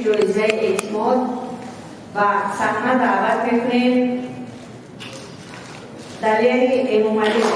Ҷоизаи эътимод ба саҳна даъват мекунем Далери Эмомалиро.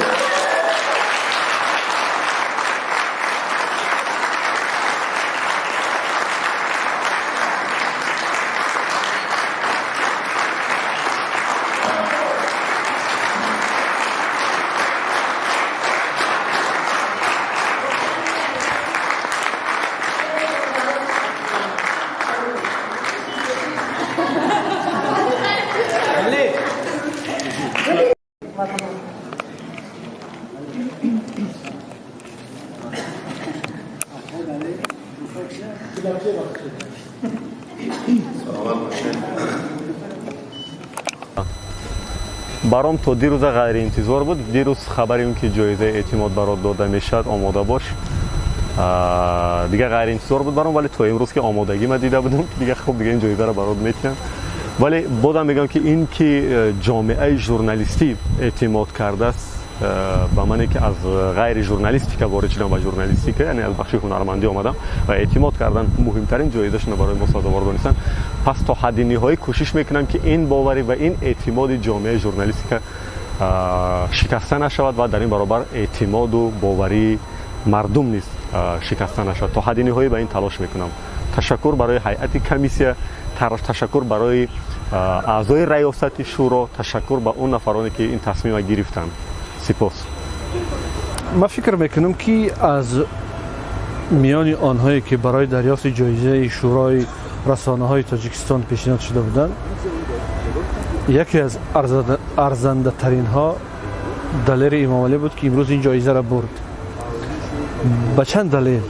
Баром то дирӯза ғайриинтизор буд. Дирӯз хабари он ки ҷоизаи эътимод барот дода мешавад, омода бош, дигар ғайриинтизор буд баром, вале то имрӯз ки омодагӣ ма дида будам, дига хуб, дига ин ҷоизаро барот метиҳам. Вале бозам мегӯям, ки ин ки ҷомеаи журналистӣ эътимод кардааст ба мане, ки аз ғайри журналистика ворид шудам ба журналистика, яъне аз бахши ҳунармандӣ омадам ва эътимод кардан, муҳимтарин ҷоизашонро барои мо сазовор донистанд. Пас то ҳадди ниҳоӣ кӯшиш мекунам, ки ин боварӣ ва ин эътимоди ҷомеаи журналистика шикаста нашавад ва дар ин баробар эътимоду боварии мардум низ шикаста нашавад. То ҳадди ниҳоӣ ба ин талош мекунам. Ташаккур барои ҳайати комиссия, ташаккур барои аъзои раёсати шӯро, ташаккур ба он нафароне, ки ин тасмима гирифтанд. Сипос. Ман фикр мекунам, ки аз миёни онҳое, ки барои дарёфти ҷоизаи Шӯрои расонаҳои Тоҷикистон пешниҳод шуда буданд, яке аз арзандатаринҳо Далери Имомалӣ буд, ки имрӯз ин ҷоизаро бурд. Ба чанд далел: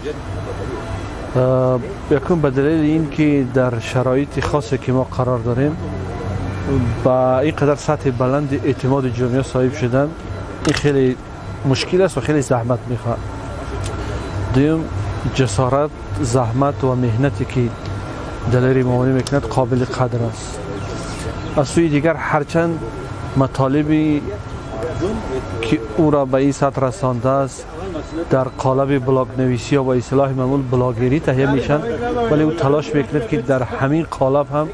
якум, ба далели ин ки дар шароити хосе, ки мо қарор дорем, ба ин қадар сатҳи баланди эътимоди ҷомеа соҳиб шудан, ин хеле мушкил аст ва хеле заҳмат мехоҳад. Дуюм, ҷасорат, заҳмат ва меҳнате, ки Далери Имомалӣ мекунад, қобили қадр аст. Аз сӯи дигар, ҳарчанд матолибе, ки ӯро ба ин сатҳ расондааст, дар қолаби блогнависӣ ё ба истилоҳи маъмул блогерӣ таҳия мешаванд, вале ӯ талош мекунад, ки дар ҳамин қолаб ҳам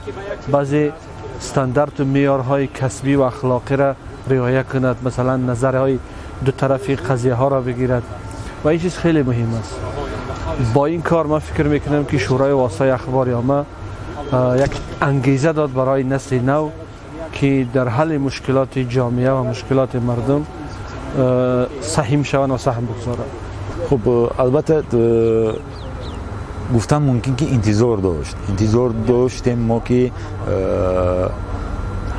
баъзе стандарту меъёрҳои касбӣ ва ахлоқиро риоя кунад, масалан, назарҳои дутарафи қазияҳоро бигирад, ва ин чиз хеле муҳим аст. Бо ин кор ман фикр мекунам, ки Шӯрои воситаи ахбори омма як ангеза дод барои насли нав, ки дар ҳалли мушкилоти ҷомеа ва мушкилоти мардум саҳим шаванд ва саҳм бигузоранд. Хуб, албатта, гуфтан мумкин, ки интизор доштем мо, ки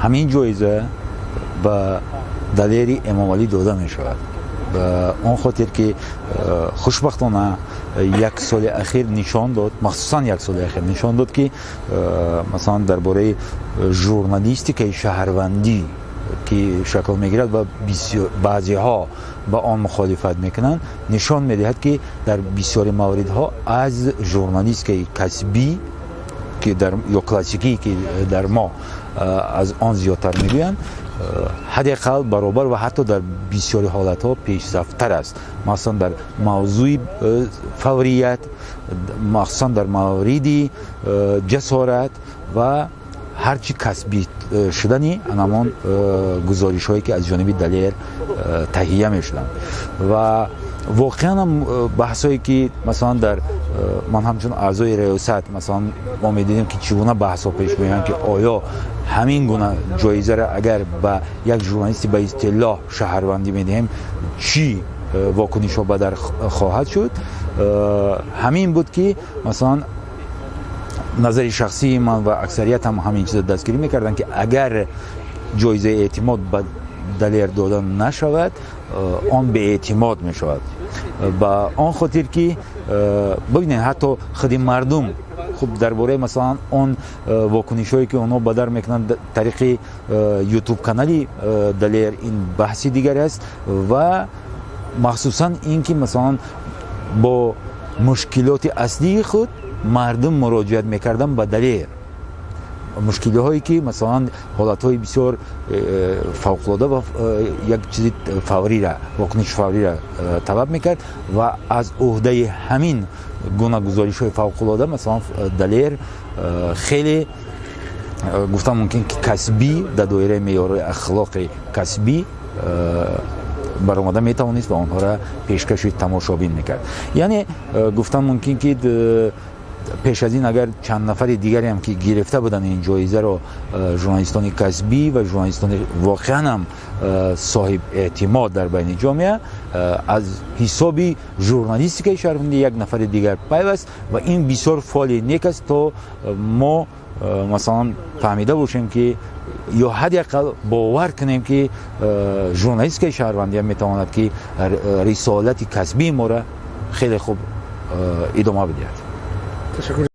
ҳамин ҷоиза ба Далери Эмомалӣ дода мешавад, ба он хотир ки хушбахтона як соли ахир нишон дод, махсусан як соли ахир нишон дод, ки масалан, дар бораи журналистикаи шаҳрвандӣ, ки шакл мегирад ва баъзеҳо ба он мухолифат мекунанд, нишон медиҳад, ки дар бисёри мавридҳо аз журналистикаи касбӣ, ки дар ё классикӣ, ки дар мо аз он зиёдтар мегӯянд, ҳадди ақал баробар ва ҳатто дар бисёри ҳолатҳо пешрафттар аст, махсусан дар мавзӯи фаврият, махсусан дар мавриди ҷасорат ва ҳарчи касбӣ шудани анамон гузоришҳое, ки аз ҷониби Далер таҳия мешуданд. Ва воқеан ҳам баҳсҳое, ки масалан, дар ман ҳамчун аъзои риёсат, масалан, мо медидем, ки чӣ гуна баҳсҳо пеш меоянд, ки оё ҳамин гуна ҷоизаро агар ба як журналисти ба истилоҳ шаҳрвандӣ медиҳем, чӣ вокунишҳо ба дар хоҳад шуд. Ҳамин буд, ки масалан, назари шахсии ман ва аксарият ҳам ҳамин чиза дастгирӣ мекарданд, ки агар ҷоизаи эътимод ба Далер дода нашавад, он беэътимод мешавад, ба он хотир ки бибинед, ҳатто худи мардум хуб, дар бораи масалан он вокунишҳое, ки онҳо ба дар мекунанд тариқи Ютуб канали Далер, ин баҳси дигар аст. Ва махсусан ин ки масалан, бо мушкилоти аслии худ мардум муроҷиат мекарданд ба Далер. Мушкилиҳое ки, масалан, ҳолатҳои бисёр фавқулода ва як чизи фаврира, вокуниши фаврира талаб мекард ва аз уҳдаи ҳамин гуна гузоришҳои фавқулода, масалан, Далер хеле, гуфтан мумкин ки, касбӣ, дар доираи меъёрҳои ахлоқи касбӣ баромада метавонист ва онҳоро пешкаши тамошобин мекард. Яъне гуфтан мумкин ки пеш аз ин агар чанд нафари дигареам ки гирифта буданд ин ҷоизаро, журналистони касбӣ ва журналистони воқеан ҳам соҳиб эътимод дар байни ҷомеа, аз ҳисоби журналистикаи шаҳрвандӣ як нафари дигар пайваст ва ин бисёр фоли нек аст, то мо, масалан, фаҳмида бошем ки ё ҳадди ақал бовар кунем ки журналистикаи шаҳрвандиам метавонад ки рисолати касбии моро хеле хуб идома бидиҳад. Ташаккур.